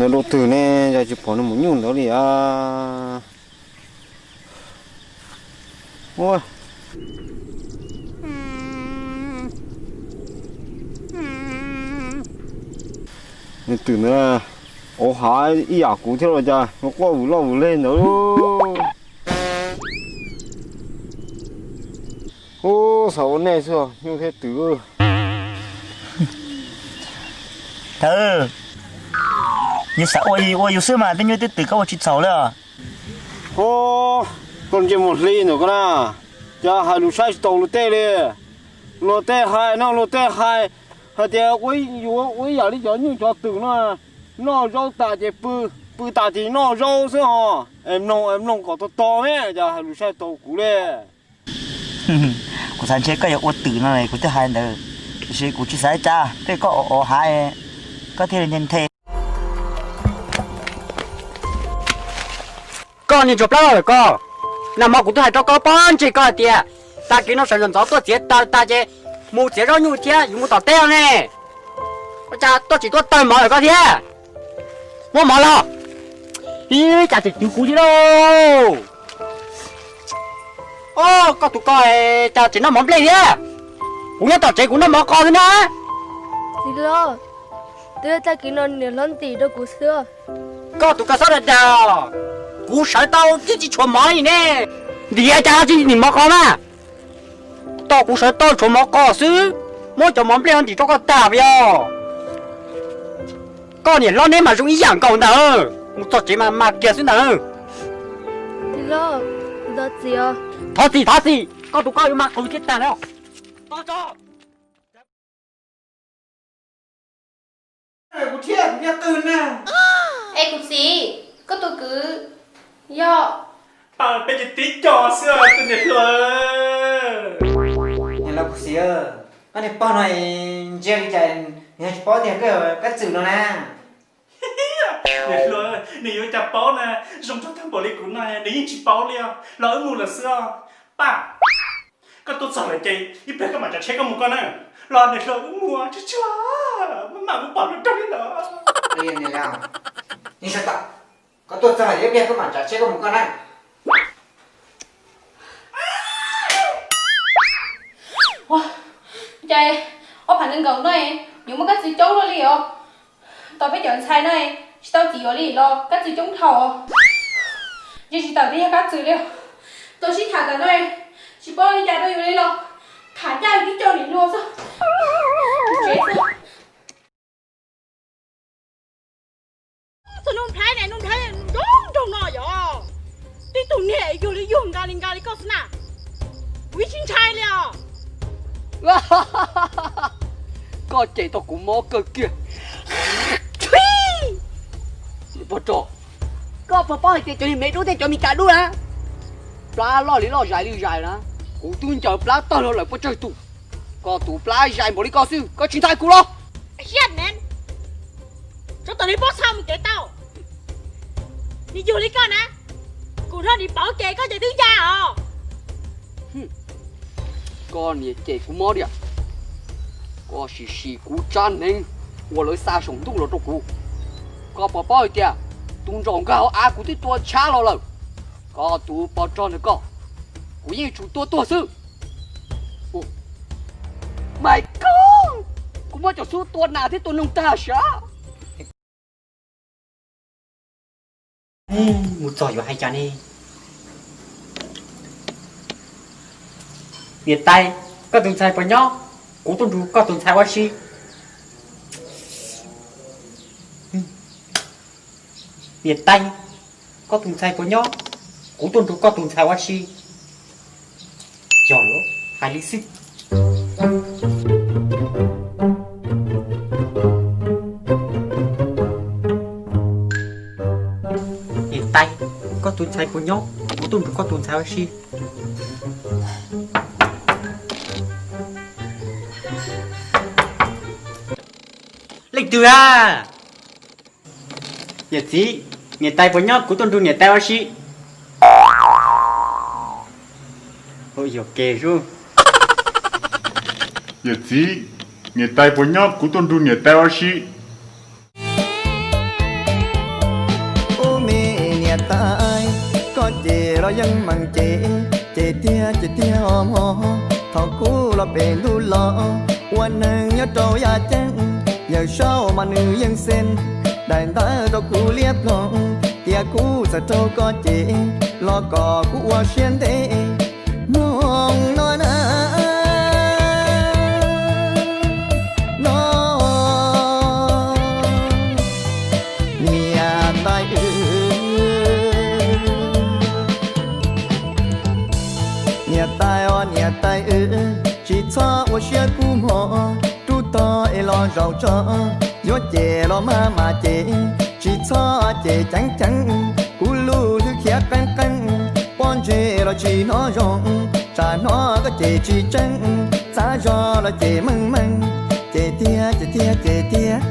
Nws dua twg ne, yog tsis pom nws mus nyuj ntawd li a. Nws twm ntawd, ua hav ib yam kuv thiab los cas, quaj vwm loj vwm leg ntawd. Ub, xav ua nej xwb, nyuj thiab twm. Thawj, yus xav ua ua yus xwb mas, tej nyuj tej twm koj ua tsis txhaum li os. Ub, koj ntsej muag hli ntawm koj na, cas hais lus saib tsis taus luag tej li. Luag tej hais no, luag tej hais hais tias yuav ua ib yam li cov nyuj cov twm no, noj zaub tas ces pw, pw tas ces noj zaub xwb ho. Es mloog, es mloog kom tau tau ne, cas hais lus saib tsis taus kuv li. Kuv xav ntshe koj yuav ua twm no kuv thiaj hais ntawd, tiam sis kuv tsis xav ua cas, tej koj ua hav koj thiaj li nthe nthe. Koj niag ntsuag plab loj lawm koj, nag hmo kuv twb hais rau koj pob ntseg koj hais tias tag kis no sawv ntxov ntxov tuaj txiav taws tas ces mus txiav zaub nyuj thiab yuav mus tom teb ne. Ua cas tuaj tsis tuaj tawg mov lawm koj thiab? Muab mov los. Ib, cas tseem twv kuv thiab lauj. Os, koj tus ko cas tseem noj mov nplej thiab? Kuv nyob tom tsev kuv noj mov qos xwb na. Txiv hlob, twb tag kis no niam hlob ntim rau kuv xwb. Koj tus ko xob dag dag, kuv sawv tau twb tsis tshuav mov li ne. Ntim cas tsis ntim mov qos na? Tau kuv sawv tau tshuav mov qos xwb, muab cov mov nplej no ntim rau koj tag puas yog? Koj niam hlob neb mas zoo ib yam nkaus ntag, mus txog tsev mas mas kiag xwb ntag. Txiv hlob, kuv thov txim os. Thov txim thov txim, koj tus ko yuav mas qw thiab tag na. Kuv thiab kuv thiaj qw na. Es kuv txiv, koj tus kwv yog. Pab peb ces tib co xwb tus niam hluas. Niam laus kuv txiv, koj niag pog no ntsia li cas nws tsis paub tias koj txwm no na. Niam hluas, nws yuav cas paub na, zoo nraug tag npaum li kuv no nws yeej tsis paub li os. Los wb mus lawm xwb os. Pab, koj tuaj txog lawm ces ib pliag koj mam tsav tsheb koj mus koj na. Los niam hluas wb mus tsuag tsuag, maj mam mus pom luag nraug li lawm. Koj tuaj txog lawm ib pliag koj mam tsav tsheb koj mus koj na. Cas ob phav nkaus no yuav muab kab txwv coob luaj li os. Tos peb cov ntxhais no tsis tau txiv yuav li los kab txwv coob dhau. Ntshe tsis tawm twb yog kab txwv li. Tau sib tham tas no tsis paub li cas rau yus li los tham ncaj li tib co niam hluas xwb. Tsev xwb. Txog Nuj Nplhaib ne, Nuj Nplhaib zoo nraug no yog tib tug niag yuag li yuag nqa li nqa li koj xwb na. Kuv yeej tsis ntshai li os. Koj cem tau kuv mob kawg kiag. Pog rog, koj puas paub hais tias cov niag me dub thiab cov Mis Kas dub na, plab loj li loj zais li zais na, kuv twb ncaws plab tawg los lawm pes tsawg tus, koj tus plab zais npaum li koj xwb koj tsis ntshai kuv los? Siab heev, tsov tom nws pob txha mus kev tau. Nws yug li koj na, kuv nrog nws pauv ces koj ces twb ya os. Koj niam cem kuv mob diam, koj sim sim kuv tsab hneev uas lawv xa saum ntuj los rau kuv. Koj puas paub hais tias tus ntsaum nkag hauv av kuv twb tua tshab los lawm, koj tus pog rog ntawm koj, kuv yeej yuav tsum tua tuag xwb. Mas koj, kuv muab cov xub tua nas thiab tua noog tag sav. Mus txog yuav hais cas ne? Niam tais, koj tus ntxhais puas nyob? Kuv tuaj nrug koj tus ntxhais ua si. Niam tais, koj tus ntxhais puas nyob? Kuv tuaj nrug koj tus ntxhais ua si. Yog lawm, hais li xwb. Niam tais, koj tus ntxhais puas nyob? Kuv tuaj nrug koj tus ntxhais ua si. Leej twg a? Yawm txiv, niam tais puas nyob? Kuv tuaj nrug niam tais ua si. Yawm txiv, niam tais puas nyob? Kuv tuaj nrug niam tais ua si. Niam tais, koj cem los yeej meem cem, cem tiag cem tiag os mog. Thaum kuv los pem ntuj los, ua neeg nyob rau yaj ceeb, Yawm Saub mas nws yeej xeeb daim ntawv rau kuv liab ploog, tias kuv txawm raug koj cem, los kom kuv ua siab ntev. Mloog no na, no, niam tais, niam tais os niam tais, tsis txhob ua siab kub mog, rub tog es los zaum tso, yuav cem los maj mam cem, tsis txhob cem ceev ceev, kuv lub hlwb khiav qeeb qeeb, pob ntseg los tsis hnov zoo, tsam hnov koj cem tsis tseeb, txav zog los cem meej meej, cem tiag cem tiag cem tiag.